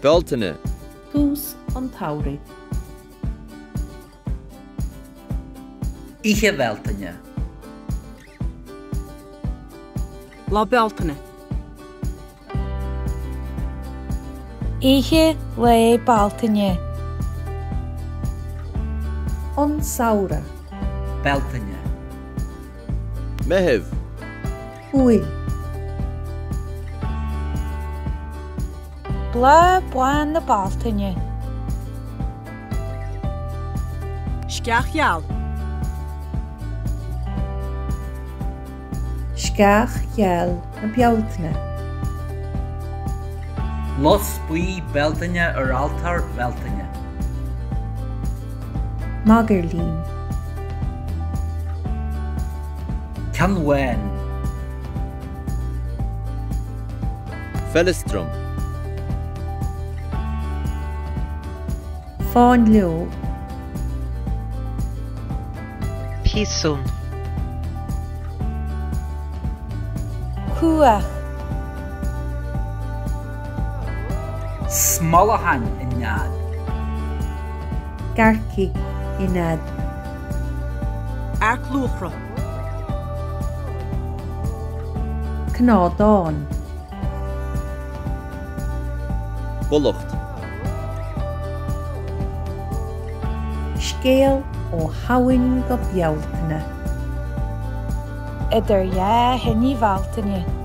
Bealtaine. Tús an tsamhraidh. Oíche Bhealtaine. Lá Bealtaine. Oíche Lae Bealtaine. An samhradh. Bealtaine. Meitheamh. Iúil. Bláth bán na Bealtaine. Sceach gheal. Sceach gheal na Bealtaine. Lus buí Bealtaine ar altóir Bhealtaine. Magairlín. Ceann bhán. Feileastram. Fáinleog. Piasún. Cuach. Smolacháin i nead. Gearrcaigh i nead. Earc luachra. Cnádán. Bullacht. Scéal ó Shamhain go Bealtaine. Idir dhá thine Bhealtaine.